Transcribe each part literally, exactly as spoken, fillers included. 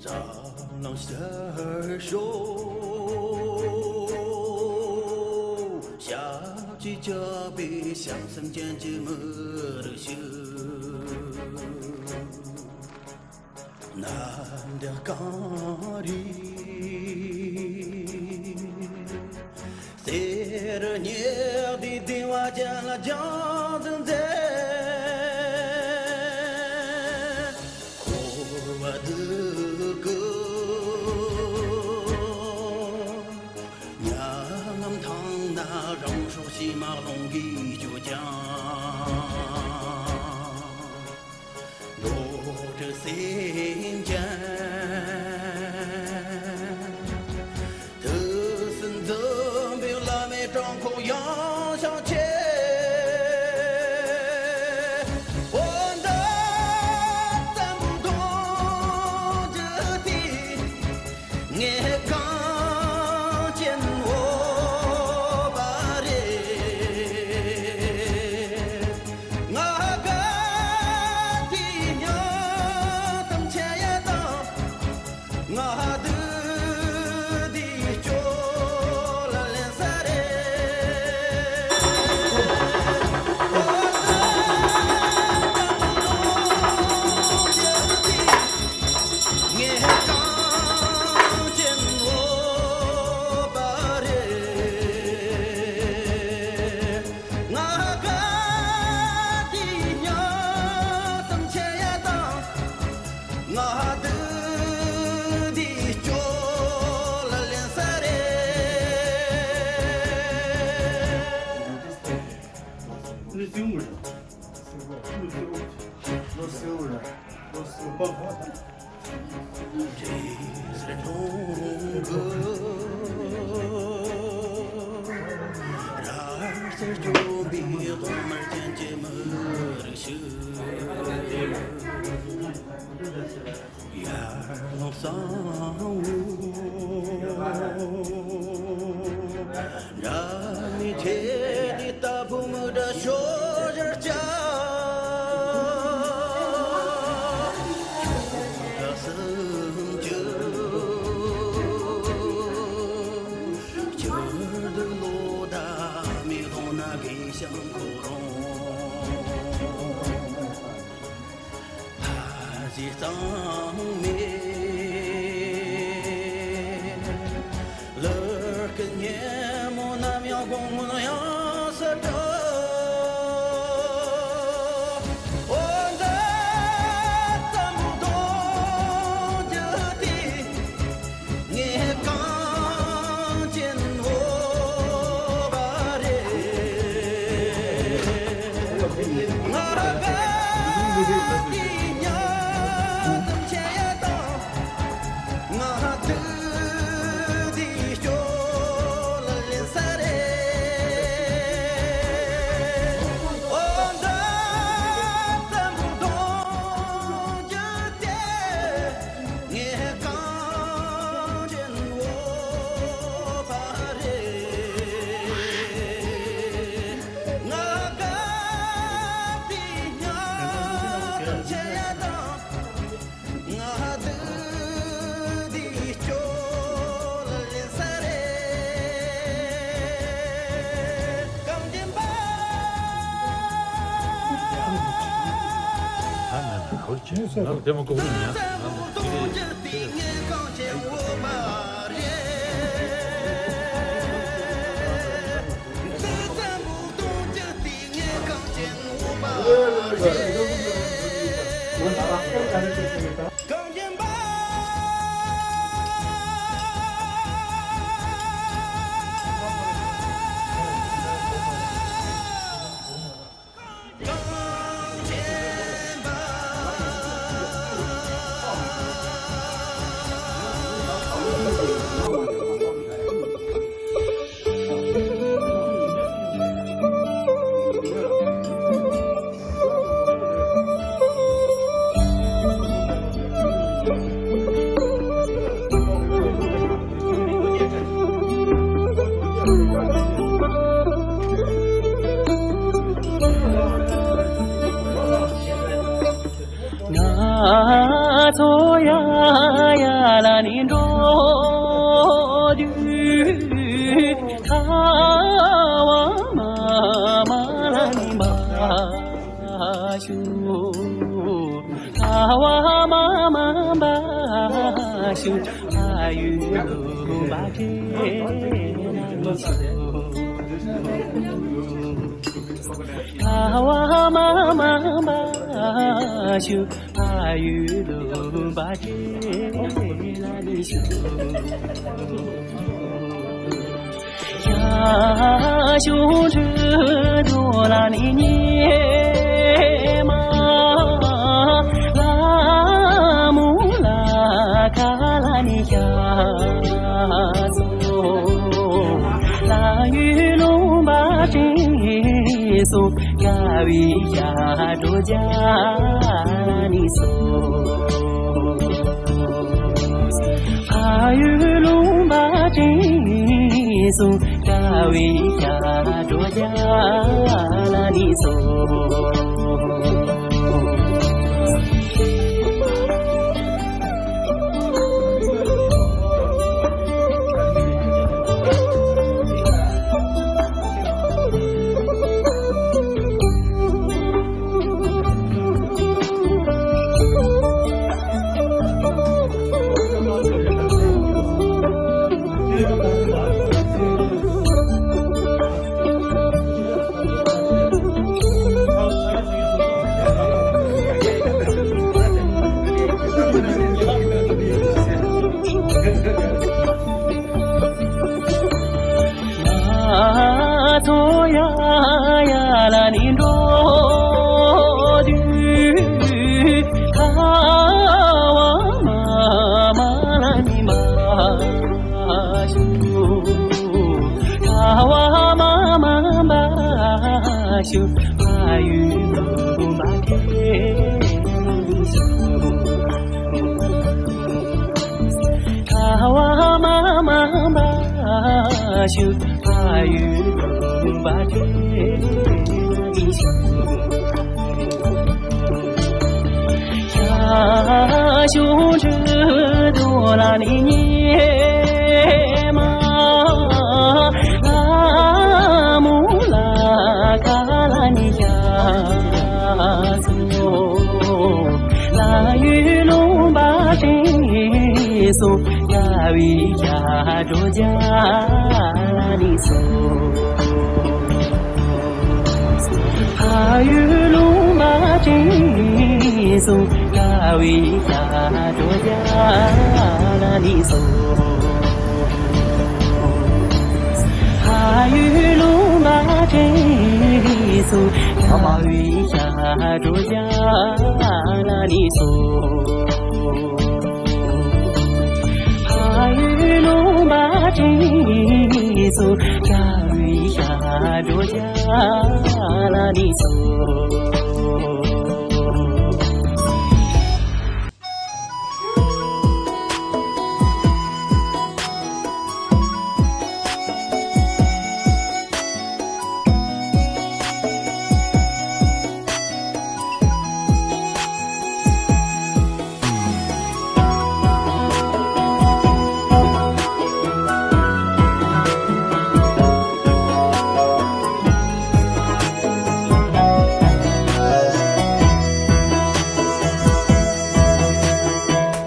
འཛམ་གླིང་ཕྱིར་ཤོག་ཞབས་ཀྱིས་བཅགས་པའི་བྱང་སེམས་ཅན་གྱི་མི་རིགས་ཤིག་གནམ་བདེ་གངས་རི། གསེར་ཉག་དེ་གདིང་བ་ཅན་ལ་སྦྱང་ཟིན་མཛད། འཁོར་བ་འདི་ཀུན་མྱ་ངམ་ཐང་ན་རང་སྲོག་ཕྱི་མ་ལོང་གིས་གཅོད་ཀྱང་། རྡོ་གྲི་སེམས་ཅན། དུས་གསུམ་འཛིན་པའི་བླ་མའི་བྲང་ཁོག་ཡངས་ཤིང་ཆེ། འོ་ན་བཙན་པོ་གདུང་རྒྱུད་དེ། ངའི་གངས་ཅན་འོ་བ་རེད། ང་དགའ་དེ་སྙིང་གཏམ་ཆེ་ཡ་དང་། ང་སྡུག་དེ་སྐྱོ་ལ་ལེན་ས་རེད། འོ་ན་བཙན་པོ་གདུང་རྒྱུད་དེ། ངའི་གངས་ཅན་འོ་བ་རེད། ང་དགའ་དེ་སྙིང་གཏམ་ཆེ་ཡ་དང་། ང་སྡུག་དེ་སྐྱོ་ལ་ལེན་ས་རེད། ཕ་གཞིས་གཙང་མའི་ལུག་གི་ཉིན་མོ་ནམ་ཡང་དགོང་མོ་ཡང་སུ་འགྲོ། འོ་ན་བཙན་པོ་གདུང་རྒྱུད་དེ། ངའི་གངས་ཅན་འོ་བ་རེད། ང་དགའ་དེ་སྙིང་གཏམ་ཆེ་ཡ་དང་། ང་སྡུག་དེ་སྐྱོ་ལ་ལེན་ས་རེད། འོ་ན་བཙན་པོ་གདུང་རྒྱུད་དེ། ངའི་གངས་ཅན་འོ་བ་རེད། ང་དགའ་དེ་སྙིང་གཏམ་ཆེ་ཡ་དང་། ང་སྡུག་དེ་སྐྱོ་ལ་ལེན་ས་རེད། གངས་ཅན་པ། ང་ལ་དེ་མ་གོ་བ་ཡིན་ཡ། ང་ལ་དེ་རེད། ང་ཚོ་ཡ་ཡ་ ལ་ནི་འགྲོ་དུས། ཁ་བ་མ་མ་ལ་ནི་མ་ཞུ། ཁ་བ་མ་མ་མ་ཞུ། ཕ་ཡུལ་ལུང་པ་དེ་ན་ནི་ཞུ། ཁ་བ་མ་མ་མ་ཞུ། ཕ་ཡུལ་ལུང་པ་དེ་ལ་ནི་ཞུ། ཡ་ཞུ་འགྲོ་དུས་ལ་ནི་ཉི་མ། ལ་མོ་ལ་ཁ་ལ་ནི་ཡ་སོ། ལ་ཡུལ་ལུང་པ་དེ་སོ། ཀ་བའི་ཡ་འགྲོ་རྒྱ་ལ་ནི་སོ། ཕ་ཡུལ་ལུང་པ་དེ་སོ། ཀ་བའི་ཡ་འགྲོ་རྒྱ་ལ་ནི་སོ། ང་ཚོ་ཡ་ཡ་ལ་ནི་འགྲོ་དུས། ཁ་བ་མ་མ་ལ་ནི་མ་ཞུ། ཁ་བ་མ་མ་མ་ཞུ། ཕ་ཡུལ་ལུང་པ་དེ་ཞུ། ཁ་བ་མ་མ་མ་ཞུ། ཕ་ཡུལ་ལུང་པ་དེ་ཞུ། ཡ་ཞུ་འགྲོ་དུས་ལ་ནི་ཉི་མ། ལ་མོ་ལ་ཁ་ལ་ནི་ཡ་སོ། ལ་ཡུལ་ལུང་པ་དེ་སོ། ཡ་བའི་ཡ་འགྲོ་རྒྱ་ལ་ནི་སོ། ཕ་ཡུལ་ལུང་པ་དེ་སོ། ཡ་བའི་ཡ་འགྲོ་རྒྱ་ལ་ནི་སོ། ཕ་ཡུལ་ལུང་པ་དེ་སོ། ཡ་བའི་ཡ་འགྲོ་རྒྱ་ལ་ནི་སོ། ཕ་ཡུལ་ལུང་པ་དེ་སོ། ཡ་བའི་ཡ་འགྲོ་རྒྱ་ལ་ནི་སོ།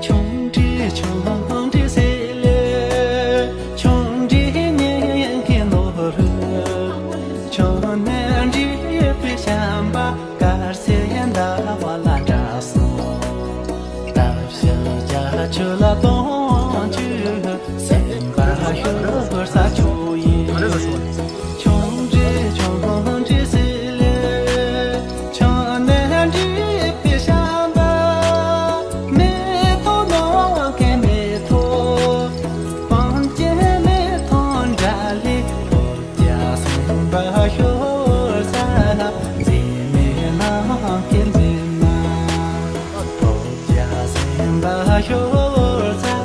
ཆུང་འདྲིས་ཆུང་འདྲིས་སེ་ལེ། ཆུང་འདྲིས་སྙིང་གི་ནོར། ཆུང་ནས་འདྲིས་པའི་བྱམས་པ། དཀར་སེར་ཟླ་བ་ལ་འདྲ་སོང་། སྟག་ཤར་རྒྱ་ཆུ་ལ་སྟོང་ཆུ། སེམས་པ་ཤོར་ས་ཆུ་ཡིན། ཆུང་འདྲིས་ཆུང་འདྲིས་སེ་ལེ། ཆུང་ནས་འདྲིས་པའི་བྱམས་པ། མེ་ཏོག་ནོར་གྱི་མེ་ཏོག་སྤང་སྐྱེས་མེ་ཏོག་འདྲ་ལེ། བོད་རྒྱལ་སེམས་པ་ཤོར་ས། འཛིན་མེད་ནམ་མཁའི་འཛིན་མ། བོད་རྒྱལ་སེམས་པ་ཤོར་ས།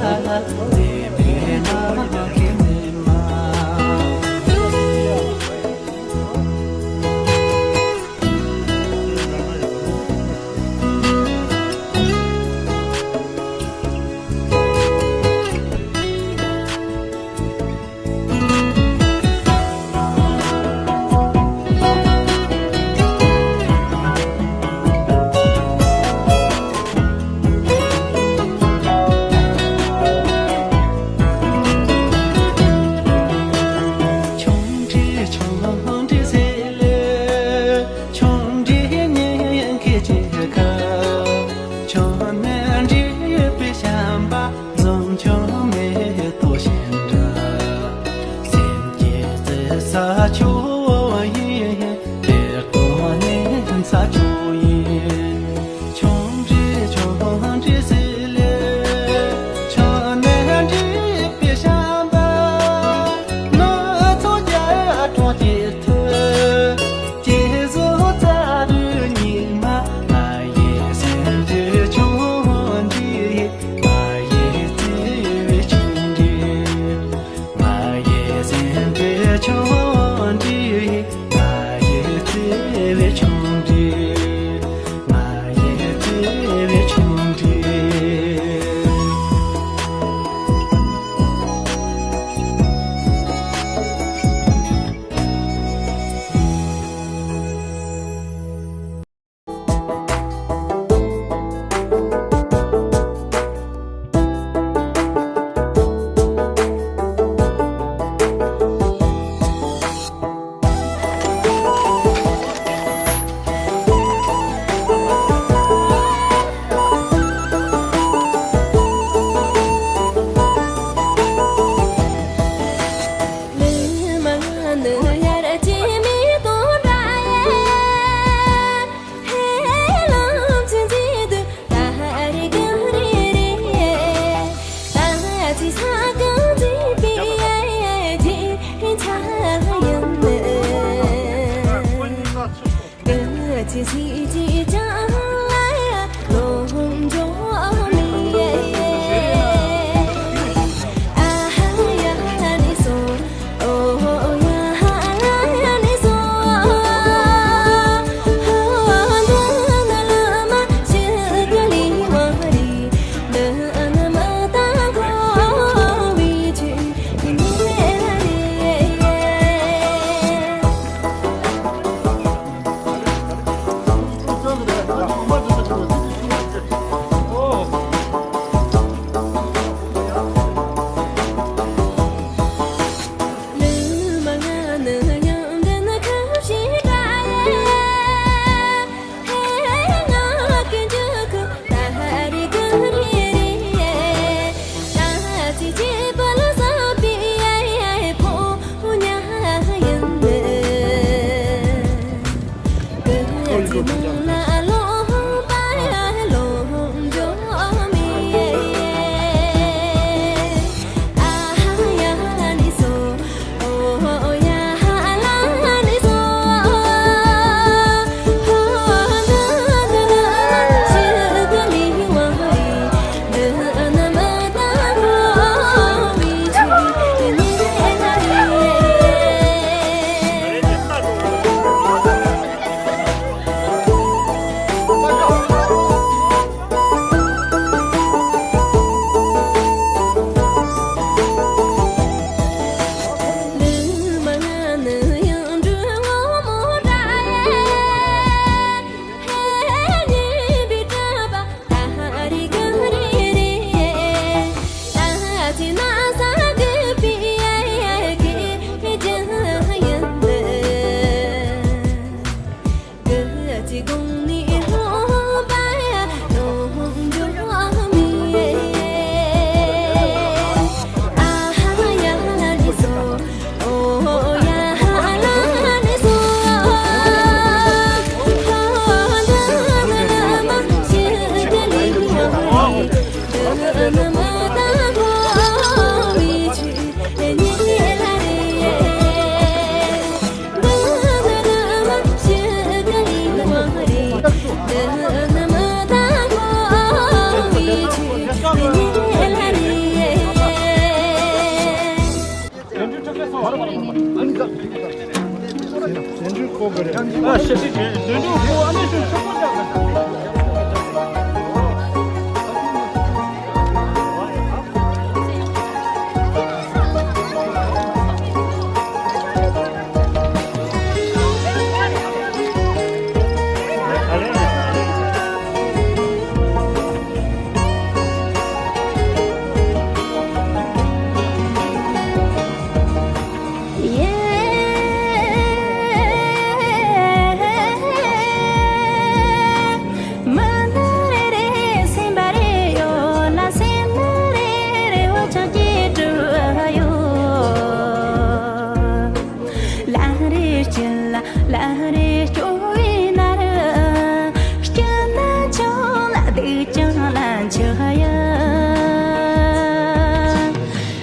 ལ་རེ་སྐྱོ་བའི་ན་རུ། སྐྱིད་ན་ཆུང་ལ་སྡུག་ཅིང་ལ་འཆི་ཡ།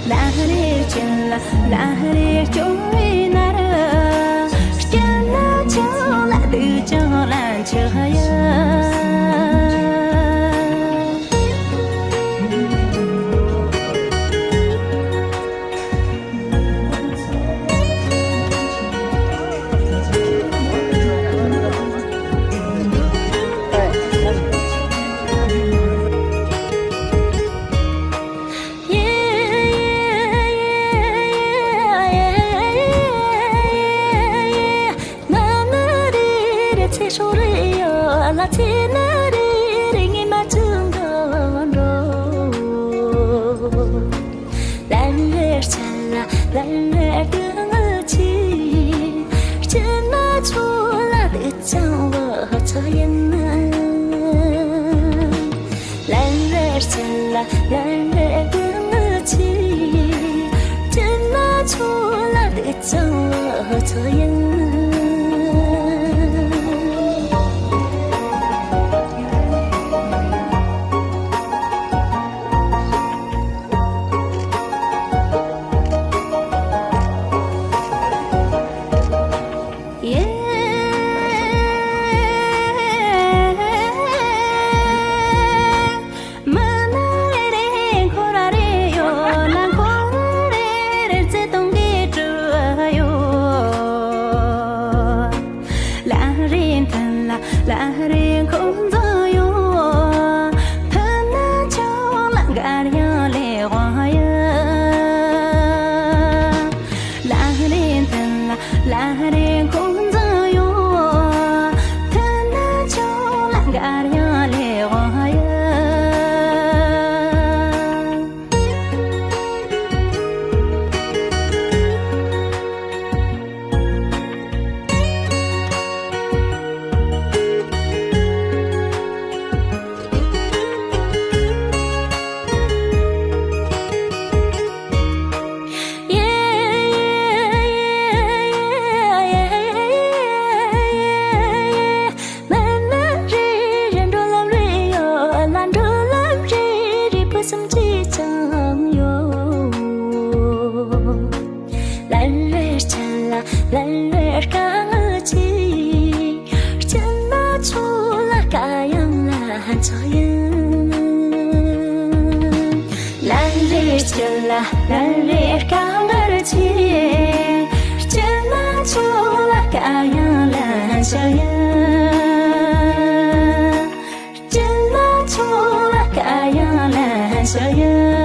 ལ་རེ་སྐྱིད་ལ་ལ་རེ་སྐྱོ་བའི་ན་རུ། སྐྱིད་ན་ཆུང་ལ་སྡུག་ཅིང་ལ་འཆི་ཡ། ལ་རེ་མཐུན་ལ་ལ་རེ་ཁོང་ཚོ་ཡོང་། མཐུན་ན་ཆོག་ལ་འགར་ཡང་ལས་དབང་ཡ། ལ་རེ་མཐུན་ལ་ལ་རེ་ཁོང་ཚོ་ཡོང་། མཐུན་ན་ཆོག་ལ་འགར་ཡང་ལས་དབང་ཡ། ལན་རེར་ཆ་ལ་ལན་རེར་དཀའ་ངལ་ཆེ། སྐྱིད་ན་ཆུང་ལ་དཀའ་ཡང་ལན་ཆགས་ཡིན། ལན་རེར་སྐྱིད་ལ་ལན་རེར་དཀའ་ངལ་ཆེ། སྐྱིད་ན་ཆུང་ལ་དཀའ་ཡང་ལན་ཆགས་ཡིན། སྐྱིད་ན་ཆུང་ལ་དཀའ་ཡང་ལན་ཆགས་ཡིན།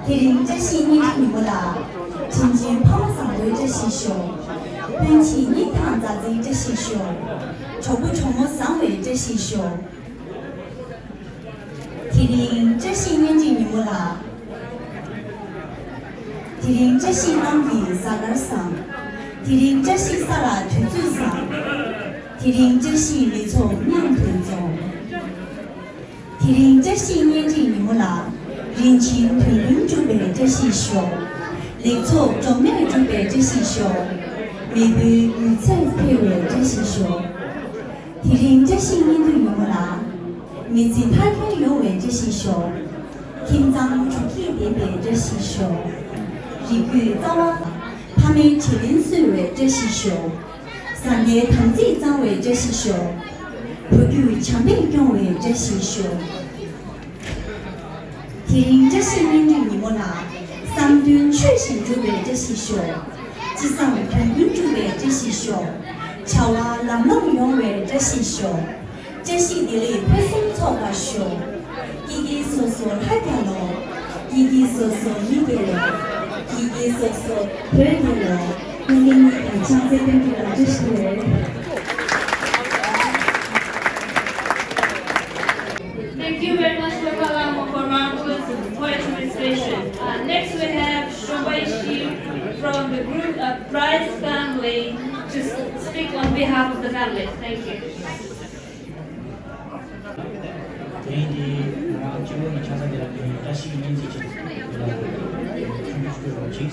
དེ་རིང་བཀྲ་ཤིས་གཉེན་སྒྲིག་ཉིན་མོ་ལ། དྲིན་ཆེན་ཕ་མ་བཟང་པོའི་བཀྲ་ཤིས་ཤོག། སྤུན་མཆེད་སྙིང་ཐག་མཛའ་བརྩེའི་བཀྲ་ཤིས་ཤོག། གྲོགས་པོ་གྲོགས་མོ་བཟང་བའི་བཀྲ་ཤིས་ཤོག། དེ་རིང་བཀྲ་ཤིས་གཉེན་སྒྲིག་ཉིན་མོ་ལ། དེ་རིང་བཀྲ་ཤིས་གནམ་གྱི་གཟའ་སྐར་བཟང་། དེ་རིང་བཀྲ་ཤིས་ས་ལ་དུས་ཚོད་བཟང་། དེ་རིང་བཀྲ་ཤིས་མི་ཚོགས་མཉམ་དུ་འཛོམས། དེ་རིང་བཀྲ་ཤིས་གཉེན་སྒྲིག་ཉིན་མོ་ལ། རིན་ཆེན་དོན་ཀུན་འགྲུབ་པའི་བཀྲ་ཤིས་ཤོག། ལེགས་ཚོགས་འབྱུང་གནས་འགྲུབ་པའི་བཀྲ་ཤིས་ཤོག། མེས་པོའི་ཡོན་ཚད་འཕེལ་བའི་བཀྲ་ཤིས་ཤོག། དེ་རིང་བཀྲ་ཤིས་གཉེན་སྒྲིག་ཉིན་མོ་ལ། མི་ཚེ་མཐར་འཁྱོལ་ཡོང་བའི་བཀྲ་ཤིས་ཤོག། ཁྱིམ་ཚང་དྲོ་སྐྱིད་ལྡན་པའི་བཀྲ་ཤིས་ཤོག། རིགས་རྒྱུད་རྩ་བ། ཕ་མའི་དྲིན་ལན་གསོས་པའི་བཀྲ་ཤིས་ཤོག། བཟའ་ཟླའི་དམ་ཚིག་གཙང་བའི་བཀྲ་ཤིས་ཤོག། བུ་རྒྱུད་བྱམས་པས་སྐྱོང་བའི་བཀྲ་ཤིས་ཤོག། དེ་རིང་བཀྲ་ཤིས་གཉེན་སྒྲིག་ཉིན་མོ་ལ། བསམ་དོན་ཆོས་བཞིན་འགྲུབ་པའི་བཀྲ་ཤིས་ཤོག། ཅི་བསམ་དོན་ཀུན་འགྲུབ་པའི་བཀྲ་ཤིས་ཤོག། བྱ་བ་ལམ་ལྷོང་ཡོང་བའི་བཀྲ་ཤིས་ཤོག། བཀྲ་ཤིས་བདེ་ལེགས་ཕུན་སུམ་ཚོགས་པར་ཤོག། སྐྱིད་སྐྱིད་སོ་སོ་ལྷ་རྒྱལ་ལོ། སྐྱིད་སྐྱིད་སོ་སོ་མི་རྒྱལ་ལོ། སྐྱིད་སྐྱིད་སོ་སོ་བོད་རྒྱལ་ལོ། ཀུན་གླེང་གཉིས་དང་ཕྱག་འཚལ་བསྟན་འཛིན་ལ་བཀྲ་ཤིས་བདེ་ལེགས། Thank you very much, Local Lama, for marvelous poetry recitation. Uh, next, we have Shobai Shi from the group, uh, Prize family, to s- speak on behalf of the family. Thank you. དེ་རིང་འདི་ང་རང་གཅེན་པོ་ཡི་ཆ་ཚང་འདི་ལ་དེ་རིང་བཀྲ་ཤིས་ཀྱི་སྙན་ཚིག་ཅིག་འདི་ལ་ཆུང་ཆུང་ཞུ་དགོས་པ་ཅིག་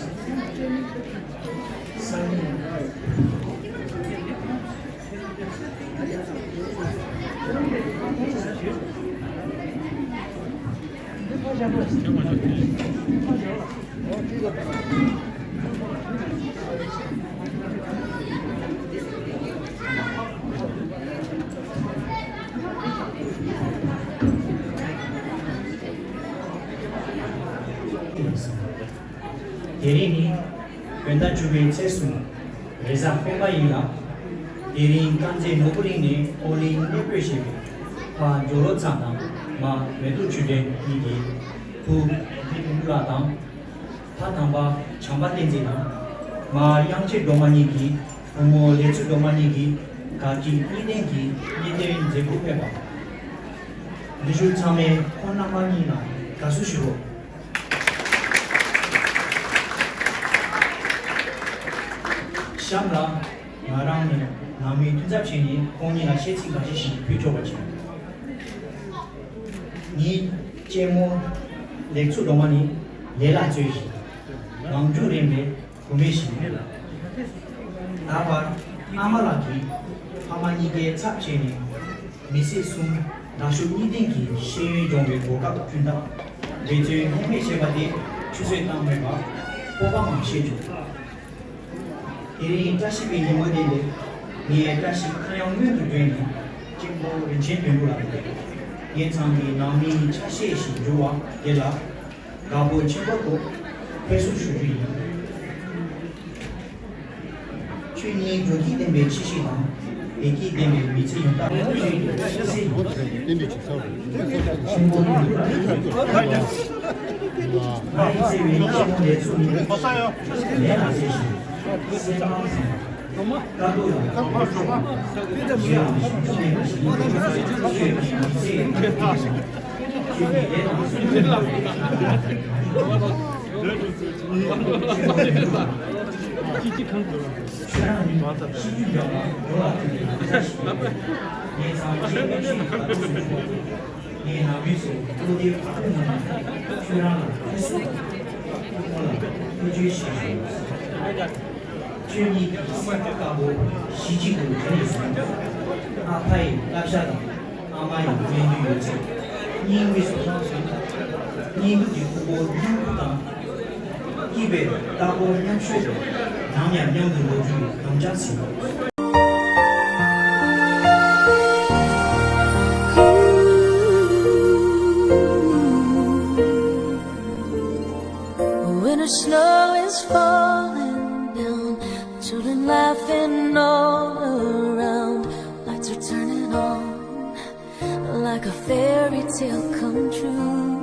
དེ་རིང་ནི་བོད་ཟླ་བཅུ་པའི་ཚེས་གསུམ་རེས་གཟའ་སྤེན་པ་ཡིན་ལ། དེ་རིང་དཀར་མཛེས་ནོར་བུ་གླིང་ནས་ཨོ་གླིང་གནས་སྤོས་བྱས་པའི་ཕ་ཇོ་རོ་ཚང་དང་མ་མེ་ཏོག་ཆོས་སྒྲོན་གཉིས་ཀྱིས་བུ་བདེ་སྐྱིད་ཕུན་ཚོགས་ལགས་དང་། ཕ་དམ་པ་བྱམས་པ་བསྟན་འཛིན་དང་། མ་དབྱངས་ཅན་སྒྲོལ་མ་གཉིས་ཀྱིས། བུ་མོ་ལེགས་མཚོ་སྒྲོལ་མ་གཉིས་ཀྱིས་དགའ་སྐྱིད་གཉིས་ལྡན་གྱི་གཉེན་སྟོན་མཛད་སྒོ་ཕེབས་པ། འདི་ཞུ་ཚང་མས་ཁོང་རྣམ་པ་གཉིས་ལ་དགའ་བསུ་ཞུ་རོགས། གཤམ་ལ་ང་རང་ནས་ནང་མི་མཐུན་ཚབ་བྱས་ནས་ཁོང་གཉིས་ལ་བཤད་ཚིག་འགའ་ཤས་ཤིག་ཕུལ་ཆོག་པ་བྱས། ངའི་གཅེན་མོ་ལེགས་མཚོ་སྒྲོལ་མ་ནི་ལས་ལ་བརྩོན་ཞིང་། ངང་རྒྱུད་རིང་བའི་བུད་མེད་ཞིག་ཡིན། ད་བར་ཨ་མ་ལགས་ཀྱིས་ཕ་མ་གཉིས་ཀའི་ཚབ་བྱས་ནས་མི་ཚེ་གསུམ་དགའ་ཕྱུག་གཉིས་ལྡན་གྱི་ཤེས་ཡོན་སྦྱོང་བའི་གོ་སྐབས་བསྐྲུན་སྟབས་འབད་བརྩོན་ལྷོད་མེད་བྱས་པ་དེ་ཆུད་ཟོས་བཏང་མེད་པར་སྤོབས་པ་ངང་བཤད་ཆོག་དེ་རིང་བཀྲ་ཤིས་པའི་ཉིན་མོ་འདི་ལ་ངས་བཀྲ་ཤིས་ཁ་གཡང་སྔོན་དུ་བསྐྱོན་ནས་གཅེན་པོ་རིན་ཆེན་དོན་གྲུབ་ལགས་ཀྱིས་ངེད་ཚང་གི་ནང་མིའི་ཆ་ཤས་ཤིག་འགྱུར་བ་དེ་ལ་དགའ་སྤོབས་ཆེན་པོ་ཐོག་ཕེབས་བསུ་ཞུ་རྒྱུ་ཡིན། ཁྱོད་གཉིས་འགྲོ་སྐྱིད་ལྡན་པའི་ཆེ་ཤེལ་དང་བདེ་སྐྱིད་ལྡན་པའི་མི་ཚེ་ཡོང་ཐབས་ཁྱོད་ཀྱི་ཆེ་ཤེལ་ཡིན། ཆེན་པོ་ཡིན། ང་ཡི་བརྩེ་བའི་ཆེན་པོ་ལས་ཚུགས་ནི་ལས་ལ་བརྩེ་ཞིང་སེམས་ནང་བཟང་། དཀའ་སྡུག་ལ་དཀའ་སྡུག་ཆོག་ཡང་ཞུམ་ཆོག་མེད་པ་ཞིག་ཁྱོད་ཀྱི་མི་ཚེ་ཁྱོད་ཀྱི་ལས་དང་སུན་ཁྱོད་རང་ནི་ཤི་རྒྱུ་ཡོད་ལ་འགྲོ་ལ་ཐུག་པའི་ལྷ་ཞིག་ངས་ཚང་ཁྱེད་མི་ཤི་ཡི་བར་དུ་སུན་ཁྱོད། ངའི་ནང་མི་ཚོ་བློ་བདེ་བག་ཕེབས་གནང་ནས་ཁྱོད་རང་ལ་ཕུན་སུམ་ཚོགས་པ་ལ་ཐུགས་རྗེ་ཆེ་ཞུ། ཁྱོད་གཉིས་ཀྱི་སྲིད་པ་དཀར་པོ་གཞི་གཅིག་ཏུ་འདྲེས་ནས་བཟུང་། ཨ་ཕ་ཡི་བསླབ་བྱ་དང་ཨ་མ་ཡི་སྨོན་འདུན་ཡོད་ཚད་སྙིང་དབུས་སུ་བསམ་ཞིང་། སྙིང་སྡུག་གི་ཁུར་པོ་མཉམ་སྒྲུབ་དང་། སྐྱིད་པའི་རྟ་ཕོ་མཉམ་བཞོན་དུ་ནམ་ཡང་མཉམ་དུ་ལོག་རྒྱུའི་དམ་བཅའ་འཚལ། Winter snow is falling down, children laughing all around, lights are turning on like a fairy tale come true.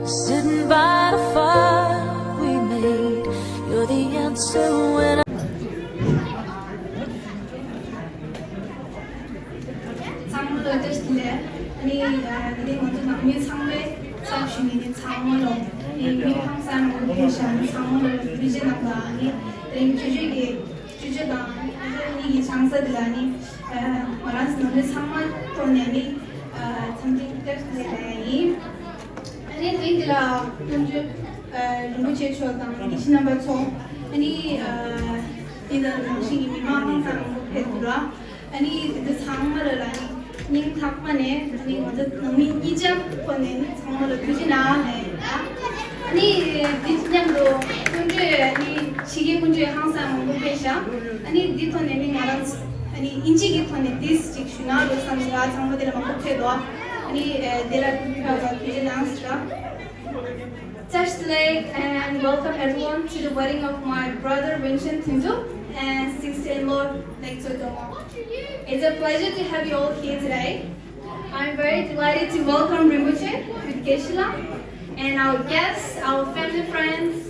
Sitting by the fire we made, you're the answer when I ཚང་མ་ལ་བཀྲ་ཤིས་བདེ་ལེགས། ཨ་ནི་ཨ་དེ་རིང་ང་ཚོ་ནང་མི་ཚང་མའི་ཚབ་ཞུས་ནས་ནི་ཚང་མ་ལ་ཨ་ནི་མི་ཧང་སང་མང་པོ་ཕེབས་ཤག་ཨ་ནི་ཚང་མ་ལ་ཐུགས་རྗེ་གནང་དང་། ཨ་ནི་དེ་རིང་ཆུ་ཚོད་ཀྱི་ཆུ་ཚོད་དང་ཨ་ནི་གཉིས་ཀྱི་ཆང་ས་དེ་ལ་ཨ་ནི་ཨ་ང་རང་ཚོ་ནང་མི་ཚང་མ་ཐོག་ནས་ཨ་ནི་ཨ་འཚམས་འདྲི་བཀྲ་ཤིས་བདེ་ལེགས་ཡིན། ཨ་ནི་དེ་རིང་འདི་ལ་སྐུ་མགྲོན་ཨ་རིན་པོ་ཆེ་མཆོག་དང་དགེ་བཤེས་རྣམ་པ་ཚོ། ཨ་ནི་ཨ་དེ་དང་ནང་བཞིན་གྱི་མི་མང་ཧང་སང་མང་པོ་ཕེབས་འདུག་ལ། ཨ་ནི་འདི་ཚང་མ་ལ་ལ་ནི་སྙིང་ཐག་པ་ནས་ཨ་ནི་ང་ཚོ་ནང་མི་གཉིས་ཆ་ཁོ་ནས་ནི་ཚང་མ་ལ་ཐུགས་རྗེ་གནང་ནས་ཨ་ནི་འདི་མཉམ་དུ་སྐུ་མགྲོན་ཨ་ནི་ཕྱི་རྒྱལ་སྐུ་མགྲོན་ཧང་སང་མང་པོ་ཕེབས་ཤག་ཨ་ནི་འདི་ཐོག་ནས་ནི་ང་རང་ཨ་ནི་ཨིན་ཇི་གི་ཐོག་ནས་ཏིས་ཅིག་ཞུ་ན་འགྲོ་བསམ་ཞིག་ཨ་ཚང་མ་དེ་ལ་མང་པོ་ཕེབས་འདུག་ཨ་ནི་དེ་ལ་ཐུགས་རྗེ་གནང་ཟེར། Chashtile and welcome everyone to the wedding of my brother Rinchen Tundu and sister-in-law Lekto Domo. It's a pleasure to have you all here today. I'm very delighted to welcome Rinpoche with Geshe-la and our guests, our family friends,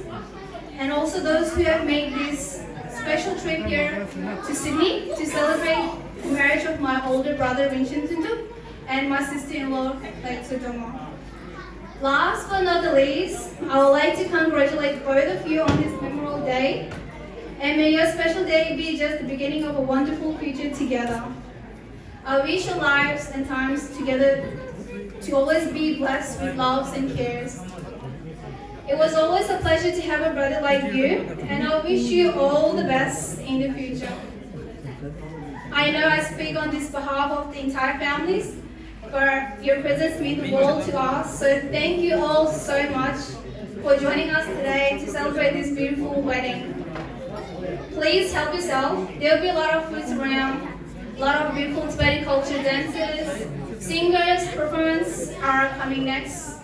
and also those who have made this special trip here to Sydney to celebrate the marriage of my older brother Rinchen Tundu and my sister-in-law Lekto Domo. Last but not the least, I would like to congratulate both of you on this memorable day. And may your special day be just the beginning of a wonderful future together. I wish your lives and times together to always be blessed with loves and cares. It was always a pleasure to have a brother like you, and I wish you all the best in the future. I know I speak on this behalf of the entire families, but your presence means the world to us, so thank you all so much for joining us today to celebrate this beautiful wedding. Please help yourself. There'll be a lot of foods around, a lot of beautiful Tibetan culture dances, singers, performance are coming next.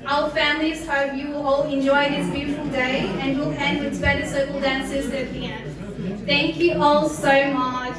Our families hope you will all enjoy this beautiful day, and we'll end with Tibetan circle dances at the end. Thank you all so much.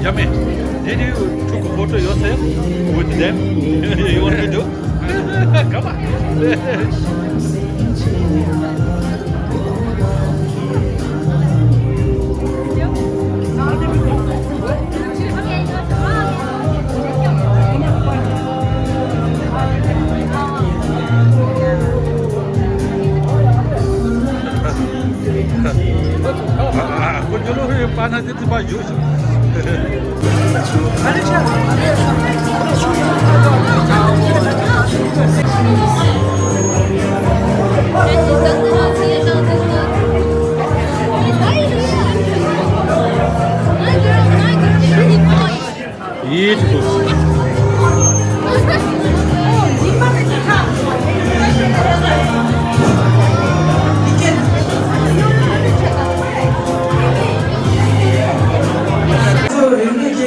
Yummy. Did you took a photo yourself with them? You want to do? Come on. རིག་གནས་སྐྱེད་སྲིང་གི་རིག་གནས་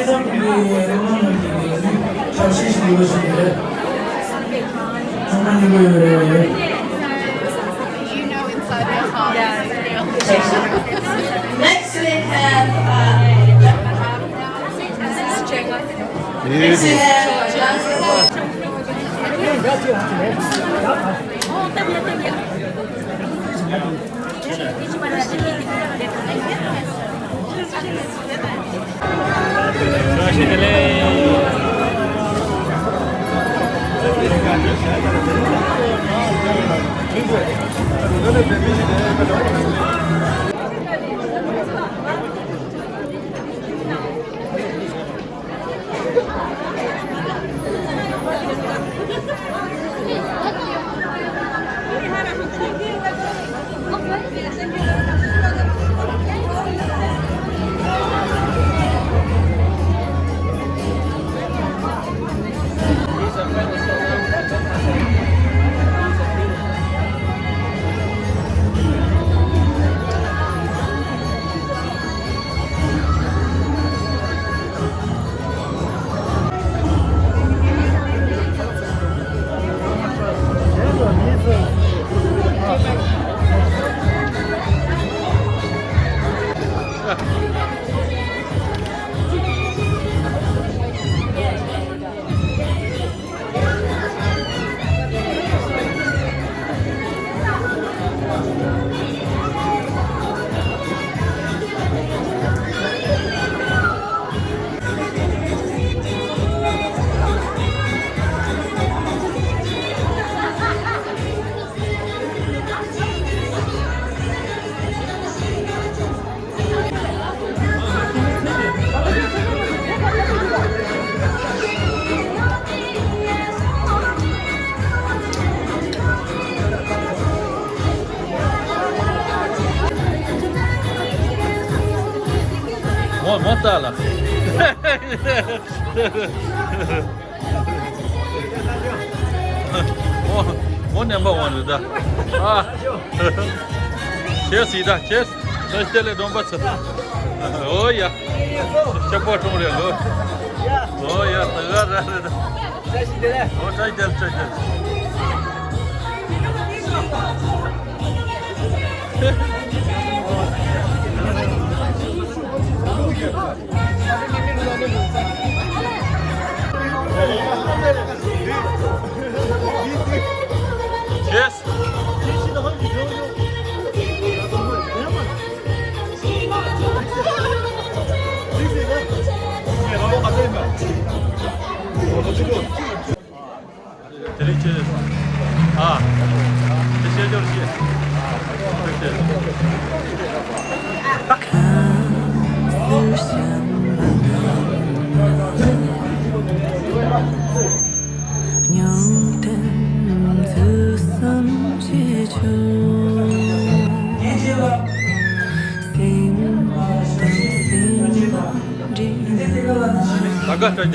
ནང་གི་ནི་ཁྱབ་ཤེས་ཤིག་ཡོད་ཞིག་རེད། ཚང་མ་མཉེས་པོ་ཡོད་རེད། Next we have, uh, next we have, uh, མོ་མོ་ལྟ་ལ། ཨོ། ཨོ་ནམ་བར་ཝན་རེད་ད། ཨ། ཁྱེད་སྲིད་ད་ཁྱེད། ཁྱེད་ལས་སྡོམ་པ་ཚུ། ཨོ་ཡ། ཤག་པ་ཁྲོམ་རེད་ལོ། ཨོ་ཡ་ད་ག་ར་རེད་ད། ཨོ་བཀྲ་ཤིས་བདེ་ལེགས། བཀྲ་ཤིས་བདེ་ལེགས། Yes. དེ་རིང་ཆེ། ཨ། དེ་བཤད་རྒྱུར་བཤད། ཨ། དེ་བཤད། ད་ག་ ཐུགས་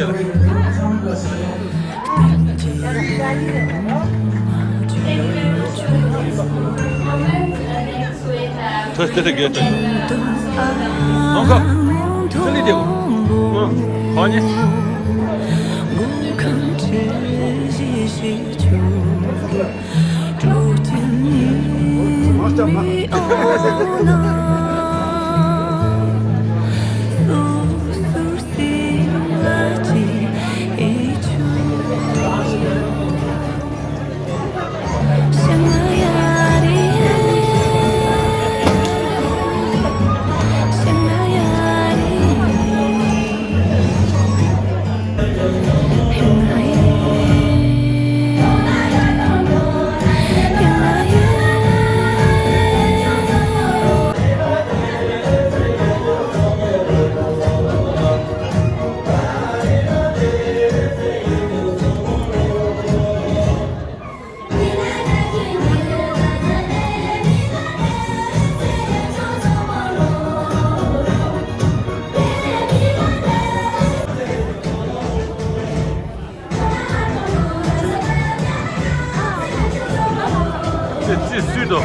རྗེ་ཆེ། ནང་ཁ། ཅི་ལི་དེ། ཨང་། ཧོ་ཉེ། ཅི་ཅི་སུས་དོ།